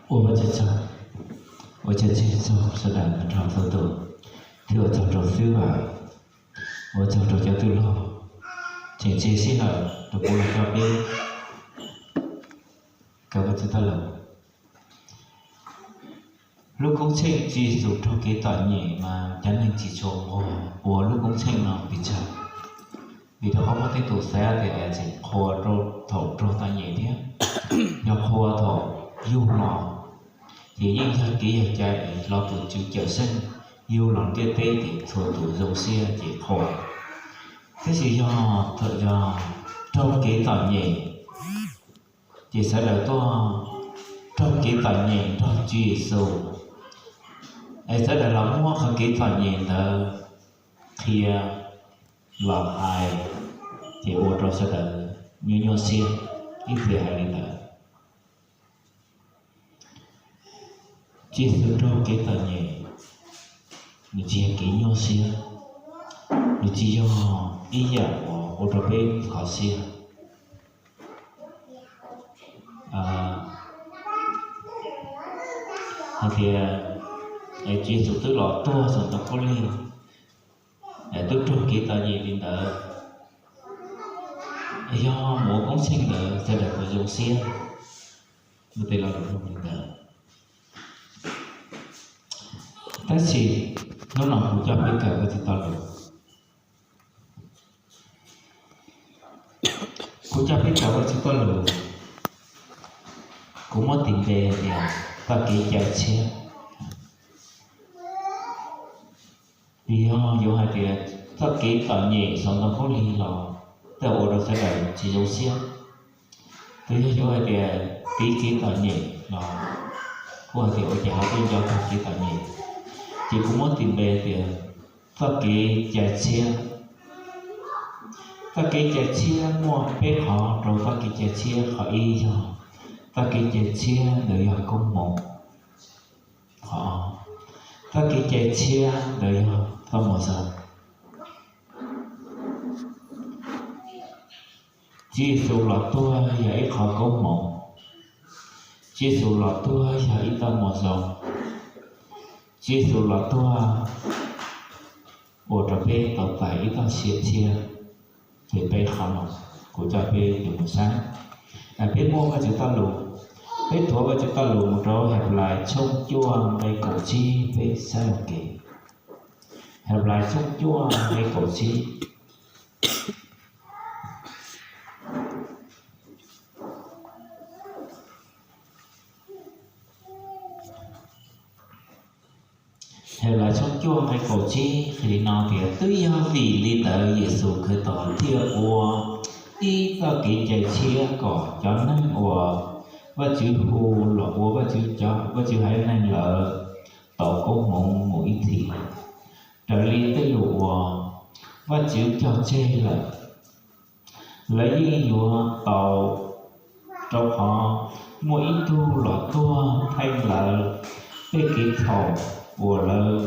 Ua Vajtswv tsaug, ua tsaug txog sawv daws nrog txhua tus, thiab ua tsaug rau xib hwb, ua tsaug rau cov tij laug, tseem tseg sij hawm rau kuv los coj peb kawm Vajtswv txoj lus. Lub koob tsheej Tswv Yexus raug kev txom nyem mas cov neeg tsis tshua nquag ua lub koob tsheej no pes tsawg, vim rau qhov muaj tej tus xav tias tseem qhuas thaum raug txom nyem thiab, yog qhuas thaum yug los ces yeej yog kev yog cai es los tus Tswv cawm seej, yug los ntiaj teb ces txhua tus zoo siab ces qhuas. Tab sis yog thaum yog raug kev txom nyem ces sawv daws tuaj raug kev txom nyem nrog Tswv Yexus, es sawv daws los muab qhov kev txom nyem ntawd qhia los hais, ces ua rau sawv daws nyuaj nyuaj siab. Ib txhia hais li ntawd, Tswv Yexus raug kev txom nyem, nws tsis yog kev nyuaj siab, nws tsis yog ib yam uas ua rau peb kho siab hais tias Tswv Yexus twb los tuag saum ntoo khaub lig, twb raug kev txom nyem li ntawd, yog mus ua koob tsheej ntawd sawv daws puas zoo siab? Tej lo lus li ntawd. Tab sis hnub no kuv coj peb kawm Vajtswv txoj lus. Kuv coj peb kawm Vajtswv txoj lus, kuv muab tis npe tias txoj kev cai tshiab. Vim yog yuav hais tias txoj kev txom nyem saum ntoo khaub lig los tej ua rau sawv daws tsis zoo siab. Tus yog yuav hais tias tiv kev txom nyem los kuj hais tias ua cas ho tuaj nco txog kev txom nyem, ces kuv muab tis npe tias txoj kev cai tshiab. Txoj kev cai tshiab muaj peb qhov rau txoj kev cai tshiab. Qhov ib yog txoj kev cai tshiab ntawd yog koob hmoov. Qhov ob, txoj kev cai tshiab ntawd yog txoj moo zoo. Tswv Yexus los tuag yog ib qho koob hmoov. Tswv Yexus los tuag yog ib txoj moo zoo. Tswv Yexus los tuag ua rau peb tau txais ib txoj sia tshiab. Ces peb qhov no kuv coj peb yuav mus saib. Peb muaj Vajtswv txoj lus, peb thuav Vajtswv txoj lus mus rau Henplais tshooj cuaj nqe kaum tsib, peb saib ua ke. Henplais tshooj cuaj nqe kaum tsib. Henplais tshooj cuaj nqe kaum tsib hais li no tias, twb yog vim li ntawd Yexus Khetos thiaj ua ib txoj kev cai tshiab kom cov neeg uas Vajtswv hu los ua Vajtswv cov, Vajtswv haiv neeg lawm tau koob hmoov mus ib txhis. Raws li tej lus uas Vajtswv cog tseg lawm, lawv yeej yuav tau, rau qhov muaj ib tug los tuag theej lawv tej kev txhaum uas lawv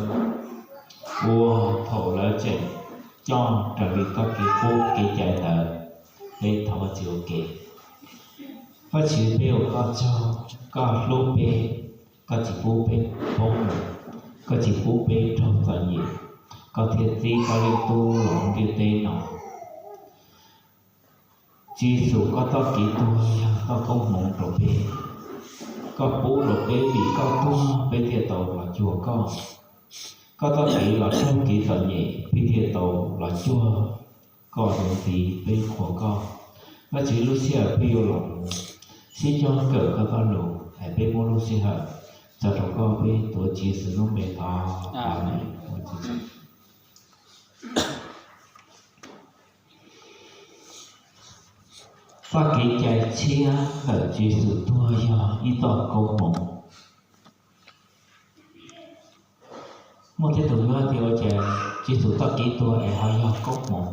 ua thaum lawv tseem coj raws li txoj kev qub kev cai ntawd. Peb thov Vajtswv ua ke. Vajtswv, peb ua koj tsaug, koj hlub peb, koj tsis pub peb poob lawm, koj tsis pub peb raug txom nyem, koj thiaj txib koj Leej Tub los ntiaj teb no. Tswv Yexus, koj txoj kev tuag yog txoj koob hmoov rau peb. Koj pub rau peb vim koj tuag peb thiaj tau los cuag koj. Koj txoj kev los raug kev txom nyem peb thiaj tau los cuag koj, rau ntxiv peb qhuas koj. Vajtswv, lub sij hawm peb yuav los sib cog kawm koj txoj lus, es peb muab lub sij hawm tso rau koj, peb tuav Tswv Yexus lub npe thov. Amees. Txoj kev cai tshiab ntawm Tswv Yexus tuag yog ib txoj koob hmoov. Muaj tej tus yuav hais tias ua cas Tswv Yexus txoj kev tuag es ho yog koob hmoov?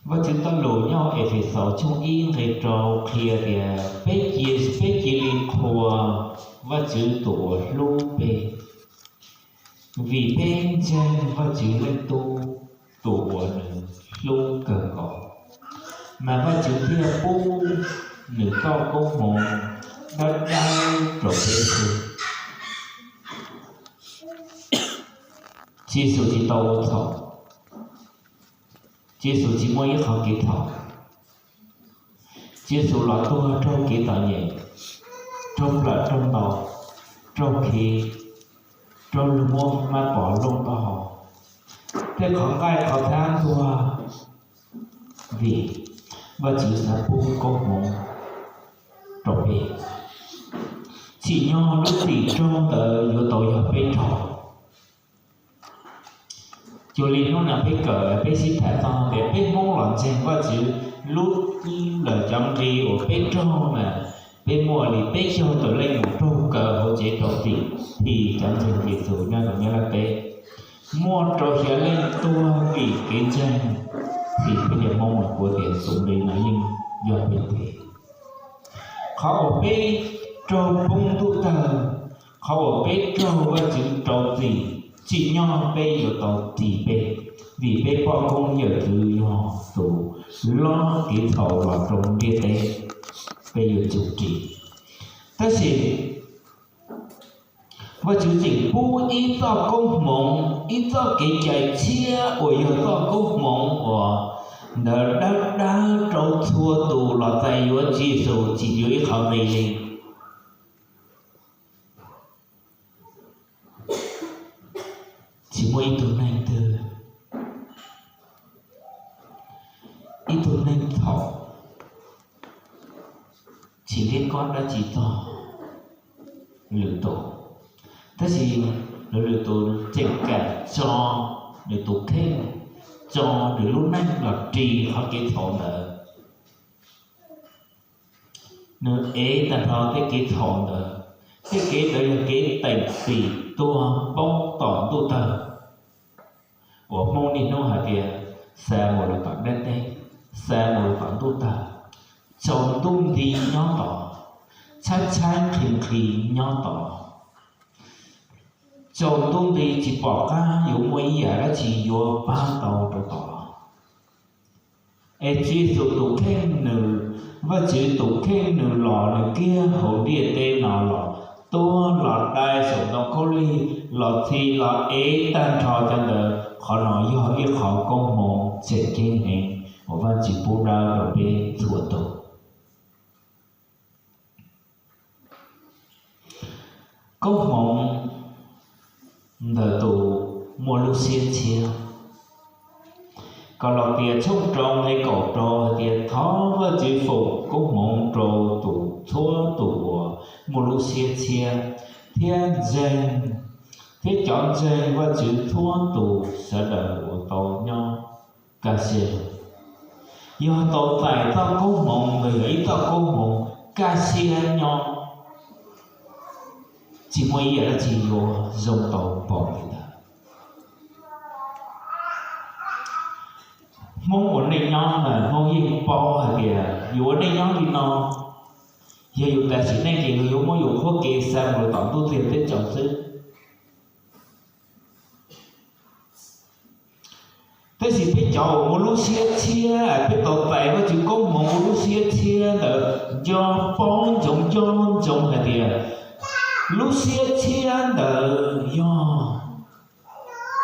Vajtswv txoj lus nyob Efexaus tshooj ib nqe rau qhia tias peb cia, peb cia li qhuas Vajtswv tus uas hlub peb, vim peb ntseeg Vajtswv Leej Tub tus uas nws hlub kawg nkaus. mas Vajtswv thiaj pub nws txoj koob hmoov dawb dawb rau peb xwb. Tswv Yexus tsis tau ua txhaum, Tswv Yexus tsis muaj ib qho kev txhaum. Tswv Yexus los tuag raug kev txom nyem, raug plawm raug ntaus, raug khi, raug luag muab mab pov looj taub hau, tej qhov nqaij qhov thab tuag, vim Vajtswv xav pub koob hmoov rau peb. Tsim nyog lub txim raug ntawd yuav tau yog peb raug. Cuag li hnub no peb kawm peb sib tham txog tias peb Hmoob los ntseeg Vajtswv lub, lawv cov nqi uas peb raug mas peb muaj li peb caug tawm leej mus raug kaw hauv tsev rau tim thim cov ntseeg Yexus nyob rau Nyab Laj teb. Muaj rau xya leej tuag vim kev ntseeg, tim peb cov Hmoob mas kuv tias tus nqi no yeej yog peb tes. Qhov uas peb raug poob ntuj tawg, qhov uas peb raug Vajtswv rau txim, tsim nyog peb yuav tau ris peb, vim peb poj koob yawm txwv yog tus lob kev txhaum los rau ntiaj teb, peb yuav tsum ris. Tab sis Vajtswv tseem pub ib txoj koob hmoov, ib txoj kev cai tshiab uas yog txoj koob hmoov uas ntawd dawb dawb rau txhua tus los txais yuav Tswv Yexus tsis yuav ib qho nqi li. Tsis muaj ib tug neeg twg, ib tug neeg txhaum tsis liab kob dab tsi txog lwm tus, tab sis lwm tus tseem kam tso nws tus kheej, tso nws lub neej los ris qhov kev txhaum ntawd. Nws ev tag nrho tej kev txhaum ntawd, tej kev ntawd yog kev teem txim tuag poob tom ntuj tawg, uas Hmoob niaj hnub hais tias xa mus rau tom dab teb, xa mus rau tom ntuj tawg, tsaus ntuj nti nyob tod, tshaib tshaib nqhis nqhis nyob tod, tsaus ntuj nti tsis pom qab yuav muaj ib yam dab tsi yuav pab tau rau tod. Es Tswv Yexus tus kheej nws, Vajtswv tus kheej nws los nws kiag hauv ntiaj teb no los tuag los dai saum ntoo khaub lig los txhi los ev tag nrho cov ntawd, qhov no yog ib qho koob hmoov tseem ceeb heev uas Vajtswv pub dawb rau peb txhua tus. Koob hmoov ntawm tus muaj lub siab tshiab. Kom los tias tshooj rau nqe kaum rau hais tias thov Vajtswv foom koob hmoov rau tus txhua tus uas muaj lub siab tshiab thiab ntseeg, thiab cov ntseeg Vajtswv txhua tus sawv daws uas tau nyob kaj siab. Yog tau txais txoj koob hmoov ntawd yog ib txoj koob hmoov kaj siab nyob, tsis muaj ib yam dab tsi yuav zoo tau npaum li ntawd. Hmoob ua neej nyob mas Hmoob yeej paub hais tias yus ua neej nyob li no, yog yus tas sim neej ces luag yuav muab yus qhuab ke xa mus rau tom ntuj teb teb tsaus xwb. Tab sis peb cov uas muaj lub siab tshiab, peb tau txais Vajtswv koob hmoov muaj lub siab tshiab ntawd nco paub ntsoov nco ntsoov hais tias lub siab tshiab ntawd yog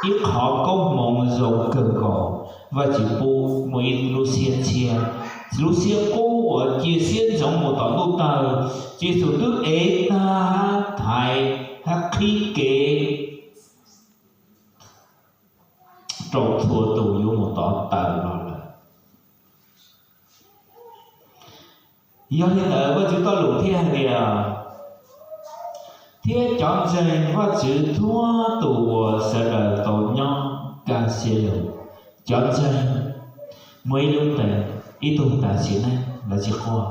ib qhov koob hmoov zoo kawg nkaus. Vajtswv pub muaj ib lub siab tshiab, lub siab qub uas cia siab ntsoov mus tom ntuj tawg. Tswv Yexus twb ev tag hab thaiv hab qhib kev rau txhua tus yuav mus tod tawm los lawm. Yog li ntawd Vajtswv txoj lus thiaj hais tias, thiab cov ntseeg Vajtswv txhua tus uas sawv daws tau nyob kaj siab lug. Cov ntseeg muaj ib lub ntees, ib tug tas sim neej lawv tsis quaj.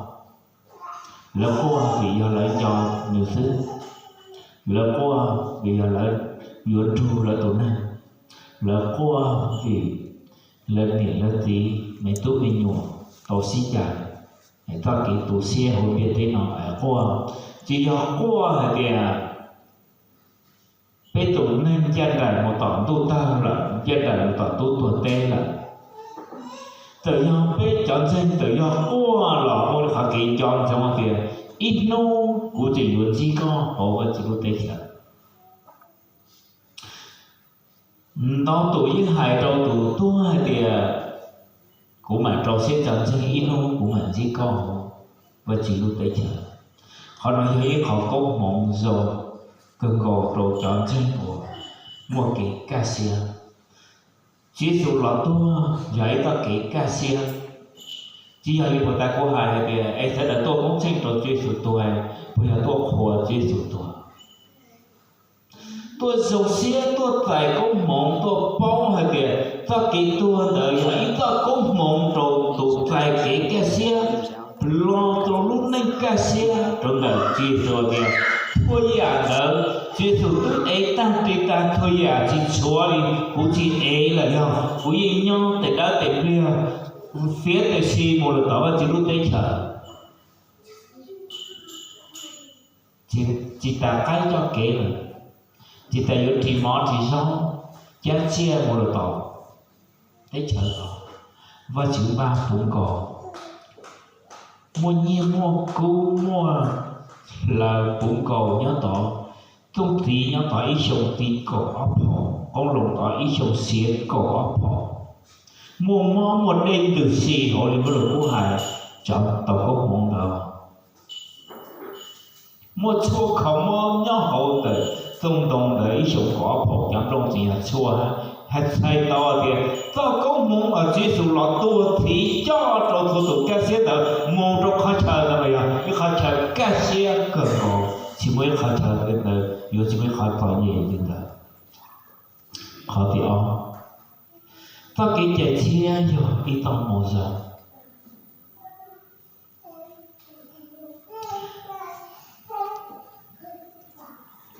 Lawv quaj vim yog lawv nco nws xwb. Lawv quaj vim yog lawv yuav nrug lawv tus neeg. Lawv quaj vim lawv niam lawv txiv me tub me nyuam tau sib cais, txoj kev tu siab hauv ntiaj teb no es quaj. Tsis yog quaj hais tias peb tus neeg ncaj nraim mus tom ntuj tawg lawm, ncaj nraim mus tom tub tuag teb lawm. Txawm yog peb cov ntseeg txawm yog quaj los muaj li qhov kev nco ntsoov hais tias ib hnub kuv tseem yuav ntsib koj hauv Vajtswv lub teb chaws. Ntau tus yeej hais rau tus tuag hais tias, kuv mam rau siab tso ntseeg ib hnub kuv mam ntsib koj hauv Vajtswv lub teb chaws. Qhov no yog ib qhov koob hmoov zoo kawg nkaus rau cov ntseeg uas muaj kev kaj siab. Tswv Yexus los tuag yog ib txoj kev kaj siab. Tsis yog li puas tas kuv hais hais tias es sawv daws tuaj koob tsheej rau Tswv Yexus tuag, puas yog tuaj qhuas Tswv Yexus tuag? Tuaj zoo siab, tuaj txais koob hmoov, tuaj paub hais tias txoj kev tuag ntawd yog ib txoj koob hmoov rau tus txais kev kaj siab, los rau lub neej kaj siab rau ntawm Tswv Yexus tias, txhua yam ntawd Tswv Yexus twb ev tag ris tas, txhua yam tsis tshuav li, kuv tsis ev lawm, yog kuv yeej nyob tes dawb tes pliag, fiav tes si mus lawm tom Vajtswv lub teb chaws. Tsis tas qaib coj kev lawm, tsis tas yuav ris mov ris zaub, cab tsiaj mus lawm tom teb chaws los Vajtswv npaj puv nkaus, muaj nyiaj muaj kub muaj hlaws puv nkaus nyob tod. Txooj txiv nyob tod ib xyoos txiv kaum ob phaum, qoob loo tod ib xyoos xiav kaum ob phaum, muaj mob muaj dej ntws si hauv li Vajluskub hais, tau koob hmoov ntawd. Muaj tshuaj kho mob nyob hauv ntawm txooj ntoo ntawd ib xyoos kaum ob phaum, cov nplooj tsis yog tshuaj. Hais txhais tau tias txoj koob hmoov uas Tswv Yexus los tuag txhiv coj rau txhua tus kaj siab ntawd mus rau qhov chaw ntawd mas yog ib qhov chaw kaj siab kawg nkaus, tsis muaj ib qhov chaw ntawd yuav tsis muaj ib qhov txom nyem li ntawd. Qhov thib ob, txoj kev cai tshiab yog ib txoj moo zoo.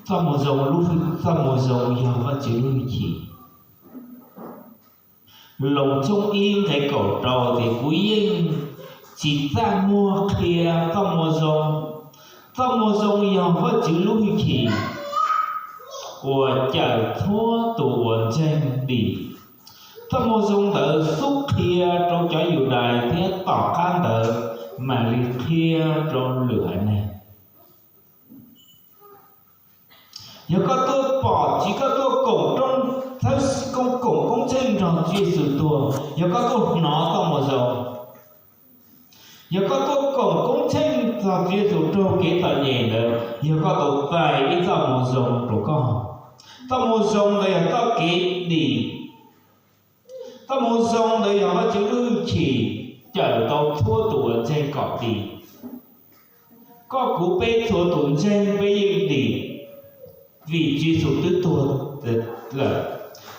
Txoj moo zoo, txoj moo zoo yog Vajtswv lub hwj chim. Loos tshooj ib nqe kaum rau tias, kuv yeej tsis txaj muag qhia txoj moo zoo. Txoj moo zoo yog Vajtswv lub hwj chim uas cawm txhua tus uas ntseeg dim. Txoj moo zoo ntawd xub qhia rau cov Yudais thiab tom qab ntawd mam li qhia rau lwm haiv neeg. Yog koj tuaj pom, tsis koj tuaj koom rooj, txhawb koom koob tsheej nrog Tswv Yexus tuag, yog koj tuaj hnov txoj moo zoo. Yog koj tuaj koom koob tsheej txog Tswv Yexus raug kev txom nyem ntawd, yog koj tau txais ib txoj moo zoo rau koj. Txoj moo zoo ntawd yog txoj kev dim. Txoj moo zoo ntawd yog Vajtswv lub hwj chim cawm tau txhua tus uas ntseeg kom dim. Koj kuv peb txhua tus ntseeg peb yeej dim, vim Tswv Yexus twb tuag lawm.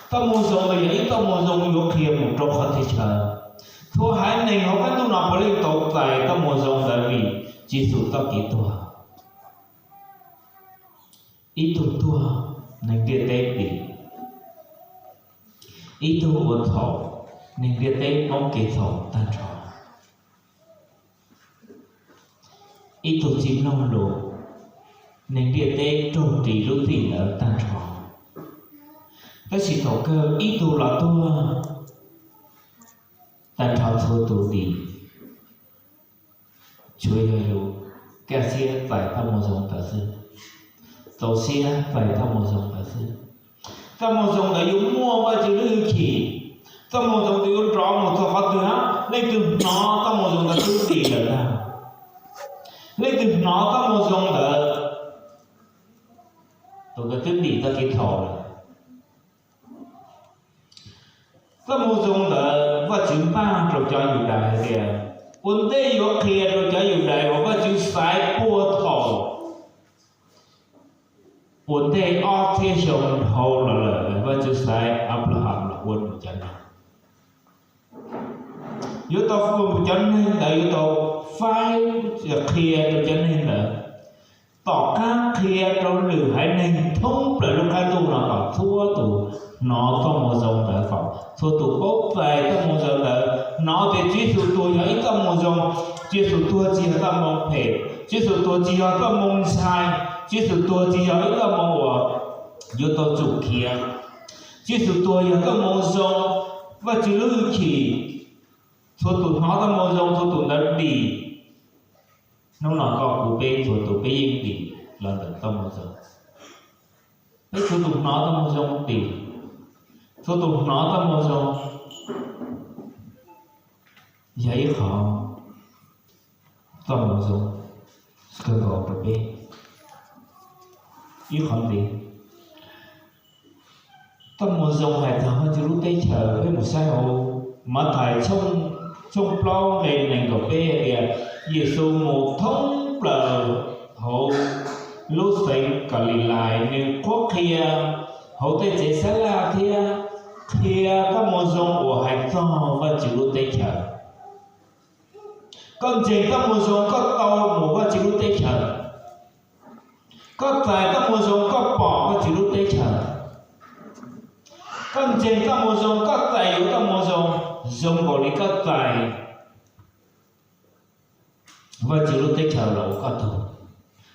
Txoj moo zoo ntawd yog ib txoj moo zoo yuav qhia mus rau qhov txhia chaw. Txhua haiv neeg hauv qab ntuj no puav leej tau txais txoj moo zoo ntawd vim Tswv Yexus txoj kev tuag. Ib tug tuag, neeg ntiaj teb dim. Ib tug ua txhaum, neeg ntiaj teb poob kev txhaum tag nrho. Ib tug tsis mloog lus, neeg ntiaj teb raug ris lub txim ntawd tag nrho. Tab sis thaum kawg ib tug los tuag, tag nrho txhua tus dim. Tsuas yog yus kaj siab txais txoj moo zoo ntawd xwb, txaus siab txais txoj moo zoo ntawd xwb. Txoj moo zoo ntawd yuav muaj Vajtswv lub hwj chim. Txoj moo zoo ntawd yuav nrov mus txog qhov twg, leej twg hnov txoj moo zoo ntawd twb dim lawm ntag. Leej twg hnov txoj moo zoo ntawd, tus ntawd twb dim txoj kev txhaum lawm. Txoj moo zoo ntawd Vajtswv npaj rau cov Yudais hais tias, ua ntej yuav qhia rau cov Yudais uas Vajtswv xaiv puag thaum ua ntej ob txhiab xyoo dhau los lawm, Vajtswv xaiv Anplahas los ua nws cov neeg. Yuav tau ua nws cov neeg ntawd, yuav tau faib qhia rau cov neeg ntawd, tom qab qhia rau lwm haiv neeg thoob plaws lub qab ntuj no kom txhua tus hnov txoj moo zoo ntawd, kom txhua tus paub txais txoj moo zoo ntawd, hnov tias Tswv Yexus tuag yog ib txoj moo zoo. Tswv Yexus tuag tsis yog txoj moo phem, Tswv Yexus tuag tsis yog txoj moo ntshai, Tswv Yexus tuag tsis yog ib txoj moo uas yuav tau tsum khiav. Tswv Yexus tuag yog txoj moo zoo, Vajtswv lub hwj chim Txhua tus hnov txoj moo zoo txhua tus ntawd dim. Hnub no koj kuv peb txhua tus peb yeej dim los ntawm txoj moo zoo. Peb txhua tus hnov txoj moo zoo dim, txhua tus hnov txoj moo zoo yog ib qho, txoj moo zoo kawg nkaus rau peb ib qho ntxiv. Txoj moo zoo hais txog Vajtswv lub teb chaws, peb mus saib hauv Mathais tshooj plaub nqe nees nkaum peb hais tias Yexus mus thoob plaws hauv lub xeev Kalilais, nws qhuab qhia hauv tej tsev sab laj thiab qhia txoj moo zoo uas hais txog Vajtswv lub teb chaws. Koj ntseeg txoj moo zoo koj tau mus Vajtswv lub teb chaws. Koj txais txoj moo zoo koj pom Vajtswv lub teb chaws. Koj ntseeg txoj moo zoo koj txais yuav txoj moo zoo zoo nkaus li koj txais Vajtswv lub teb chaws los ua koj tug.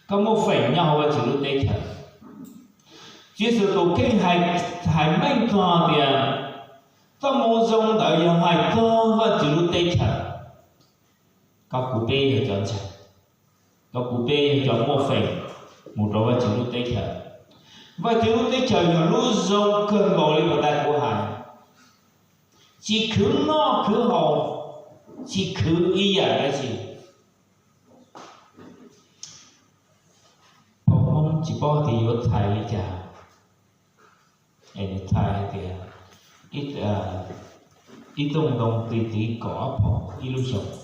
Koj muaj feem nyob hauv Vajtswv lub teb chaws. Tswv Yexus tus kheej hais meej txog tias txoj moo zoo ntawd yog hais txog Vajtswv lub teb chaws. Koj kuv peb yog cov ntseeg, koj kuv peb yog cov muaj feem mus rau Vajtswv lub teb chaws. Vajtswv lub teb chaws yog lub zoo kawg nkaus li puas tas kuv hais, tsis khwv noj khwv haus, tsis khwv ib yam dab tsi. Phau Hmoob tsis paub tias yuav txhais li cas, es nws txhais hais tias ib txoj ntoo tis tiv kaum ob phaum ib lub xyoos.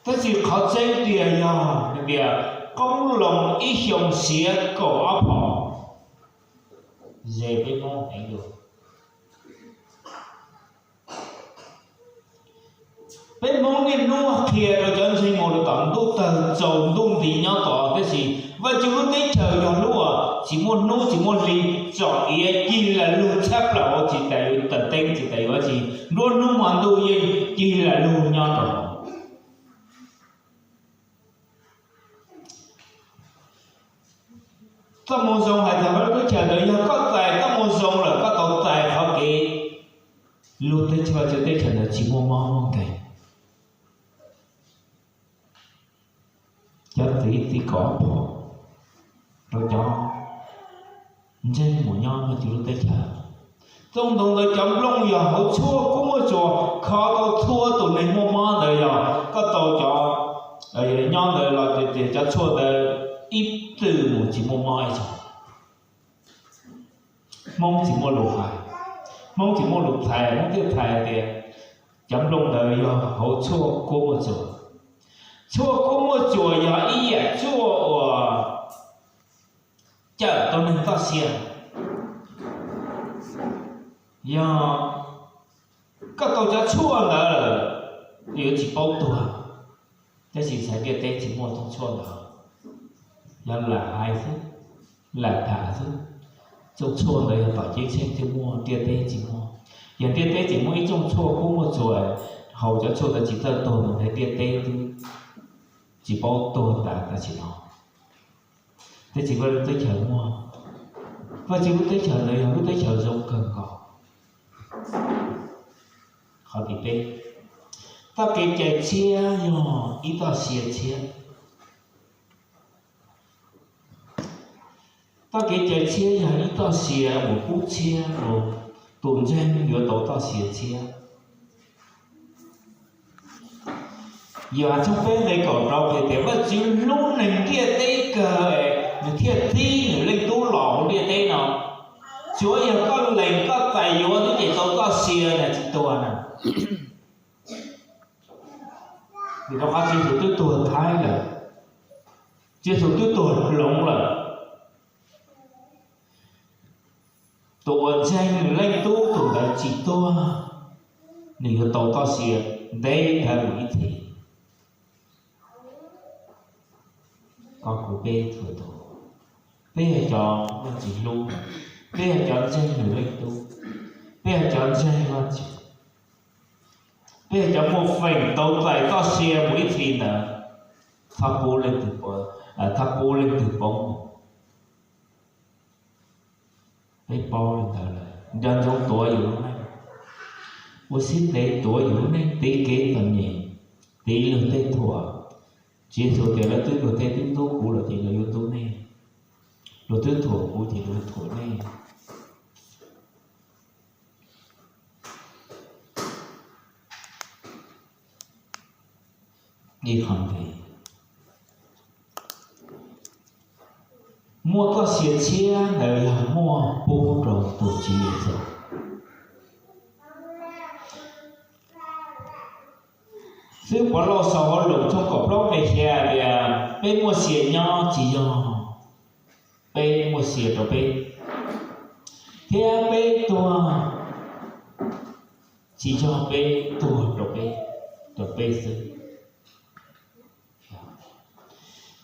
Tab sis qhov tseeb tiag yog hais tias qoob loo ib xyoos siav kaum ob phaum, ze peb Hmoob heev dua. Peb Hmoob niaj hnub qhia rau cov ntseeg mus rau tom ntuj tawg tsaus ntuj nti nyob tod, tab sis Vajtswv lub teb chaws yog lub uas tsis muaj hnub tsis muaj hli, tsom iav cig lam lug tshab plaws, tsis tas yuav taws teeb tsis tas yuav dab tsi, nruab hnub hmo ntuj yeej cig lam lug nyob rau hauv. Txoj moo zoo hais txog lub teb chaws ntawd, yog koj txais txoj moo zoo lawm koj tau txais qhov kev lug teb chaws, teb chaws ntawd tsis muaj mob muaj nkeeg. Cov tis tiv kaum ob phaum rau cov ntseeg mus nyob Vajtswv lub teb chaws. Txoj ntoo ntawd cov nplooj yog hauv tshuaj kub muaj tsuas kho tau txhua tus neeg muaj mob ntawd, yog koj tau cov nyob ntawd los tias cov tshuaj ntawd ib txwm mus tsis muaj mob ib zaug. Hmoob tsis muaj lus hais, Hmoob tsis muaj lus txhais, Hmoob thiaj txhais tias cov nplooj ntawd yog hauv tshuaj kub muaj tsuas. Tshuaj kub muaj tsuas yog ib yam tshuaj uas cawm tau neeg txoj sia. Yog koj tau cov tshuaj ntawd lawm, yuav tsis paub tuag. Tab sis txhais ntiaj teb tsis muaj txoj tshuaj ntawd, yog lam hais xwb, lam tham xwb. Txoj tshuaj ntawd yog tom ceeb tsheej thiaj muaj, ntiaj teb tsis muaj. Yog ntiaj teb tseem muaj ib txoj tshuaj kub muaj tsuas, haus cov tshuaj ntawd tsis txawj tuag mus ntiaj teb twb tsis paub tuag tas tam sim no. Tab sis Vajtswv lub teb chaws muaj, Vajtswv lub teb chaws ntawd yog lub teb chaws zoo kawg nkaus. Qhov tim peb, txoj kev cai tshiab yog ib txoj sia tshiab. Txoj kev cai tshiab yog ib txoj sia uas kub tshiab, tus ntseeg yuav tau txoj sia tshiab. Yog tshooj peb nqe kaum rau hais tias Vajtswv hlub neeg ntiaj teb kawg, nws thiaj txib nws Leej Tub los hauv ntiaj teb no. Tsuav yog koj lees koj txais yuav xwb ces tau txoj sia na, tsis tuag na. Vim rau qhov Tswv Yexus twb tuag thaib lawm, Tswv Yexus twb tuag hloov lawm. Tus uas ntseeg nws Leej Tub tus ntawd tsis tuag, nws yuav tau txoj sia ntev dhawv mus ib txhis. Koj kuv peb txhua tus, peb yog cov Vajtswv hlub, peb yog cov ntseeg nws Leej Tub, peb yog cov ntseeg Vajtswv, peb yog cov muaj feem tau txais txoj sia mus ib txhis ntawd. Txhob pub leej twg, txhob pub leej twg poob. Peb paub li ntawd lawm, nco ntsoov tuav yus lub neej. Ua sib ntev tuav yus lub neej, tiv kev txom nyem, tiv luag tej thuam. Tswv Yexus tias, lawv twb luag tej twb ntub kuv lawm ces lawv yuav ntub nej, luag twb thuam kuv ces luag yuav thuam nej. Muaj txoj sia tshiab ntawd yog muaj pub rau tus Tswv Yexus. Xib hwb Pov Lauj sau hauv Loos tshooj kaum plaub nqe xya tias, peb muaj sia nyob tsis yog peb muaj sia rau peb, thiab peb tuag tsis yog peb tuag rau peb, rau peb xwb.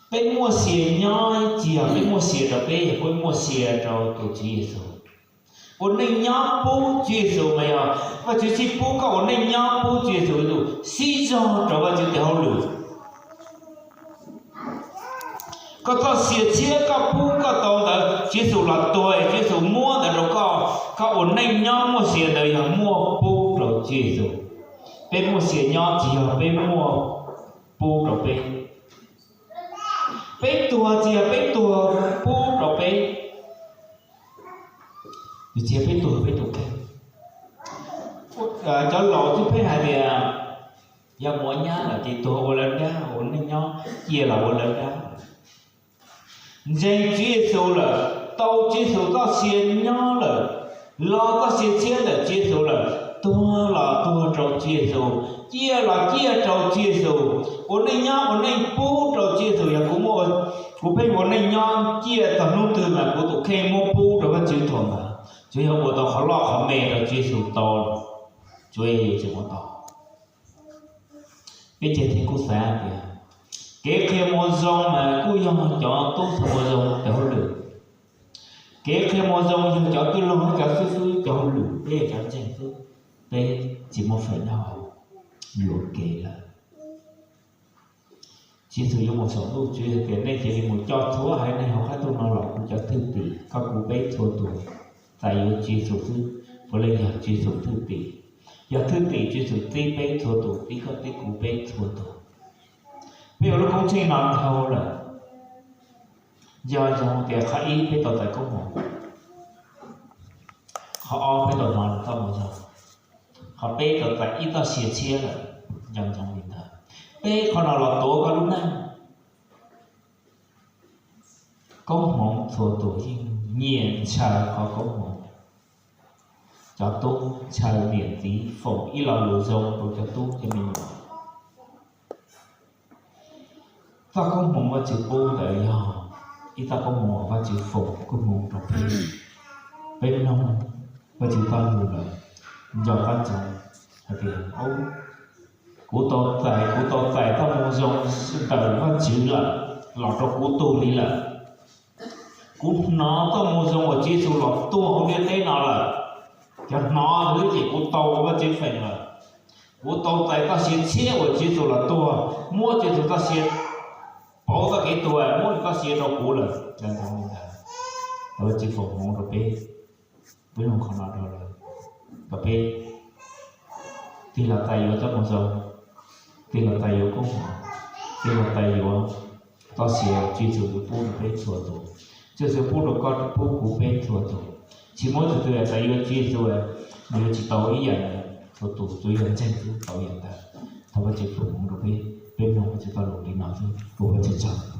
Peb muaj sia nyob tsis yog peb muaj sia rau peb, yog peb muaj sia rau tus Tswv Yexus. Ua neej nyob pub Tswv Yexus mas yog Vajtswv sib pub koj ua neej nyob pub Tswv Yexus, sib zog rau Vajtswv tes hauj lwm. Koj txoj sia tshiab koj pub koj tau ntawd, Tswv Yexus los tuag, Tswv Yexus muab ntawd rau koj, koj ua neej nyob muaj sia ntawd yog muaj pub rau Tswv Yexus. Peb muaj sia nyob tsis yog peb muaj pub rau peb. Peb tuag tsis yog peb tuag pub rau peb, tsis yog peb tuag peb tus kheej. Cov laus twb pheej hais tias, yog mus ua nyab lawm ces tuag ua lawv dab, ua neej nyob cia los ua lawv dab. Ntseeg Tswv Yexus lawm, tau Tswv Yexus txoj sia nyob lawm, los txoj sia tshiab ntawm Tswv Yexus lawm, tuag los tuag rau Tswv Yexus, ciaj los ciaj rau Tswv Yexus, ua neej nyob ua neej pub rau Tswv Yexus. Yog kuv muaj, kuv pheej ua neej nyob ciaj txog hnub twg mas kuv tus kheej muab pub rau Vajtswv thaum ntawd. Tsuas yog ua tau qhov loj qhov me rau Tswv Yexus tau, tsuas yog yuav tseem ua tau. Peb ceg thiab kuj xav tias kev qhia Moo Zoo mas kuj yog cov tub thawj Moo Zoo cov hauj lwm. Kev qhia Moo Zoo yog cov tij laug cov xib fwb cov hauj lwm, peb yog cov ntseeg xwb, peb tsis muaj feem nyob hauv yuam kev lawm. Tswv Yexus yuav mus saum ntuj, Tswv Yexus tias nej cia li mus coj txhua haiv neeg hauv qab ntuj no los kuv cov thwj tim, koj kuv peb txhua tus txais yuav Tswv Yexus xwb, puav leej yog Tswv Yexus thwj tim. Yog thwj tim Tswv Yexus txib peb txhua tus, txib koj txib kuv peb txhua tus. Peb ua lub koob tsheej no dhau lawm. Yog zoo tias qhov ib peb tau txais koob hmoov, qhov ob peb tau hnov lus txoj moo zoo, qhov peb tau txais ib txoj sia tshiab lawm. Nco ntsoov li ntawd, peb qhov no los tuav koj lub neej. Koob hmoov txhua tus yeej nyiam ntshaw qhov koob hmoov. Cov tub ntshaw niam txiv foom ib lo lus zoo rau cov tub cov me nyuam. Txoj koob hmoov Vajtswv pub ntawd yog ib txoj koob hmoov uas Vajtswv foom koob hmoov rau peb. Peb mloog Vajtswv txoj lus lawm, nco qab ntsoov hais tias, kuv tau txais, kuv tau txais txoj moo zoo ntawm Vajtswv lawm los rau kuv tug li lawm. Kuv hnov txoj moo zoo uas Tswv Yexus los tuag hauv ntiaj teb no lawm. Cov hnov xwb ces kuv tau Vajtswv feem lawm. Kuv tau txais txoj sia tshiab uas Tswv Yexus los tuag, muab Tswv Yexus txoj sia pauv txoj kev tuag, muab nws txoj sia rau kuv lawm. Nco ntsoov li ntawd, Vajtswv foom hmoov rau peb, peb mloog qhov no dhau lawm, kom peb tig los txais yuav txoj moo zoo, tig los txais yuav koob hmoov, tig los txais yuav txoj sia Tswv Yexus yuav pub rau peb txhua tus. Tswv Yexus pub rau koj, pub kuv peb txhua tus. Tsis muaj ib tug twg txais yuav Tswv Yexus, nws yuav tsis tau ib yam ntawd txhua tus, tsuas yog ntseeg xwb tau yam ntawd. Thov Vajtswv foom hmoov rau peb, peb mloog Vajtswv txoj lus li no xwb, ua Vajtswv tsaug.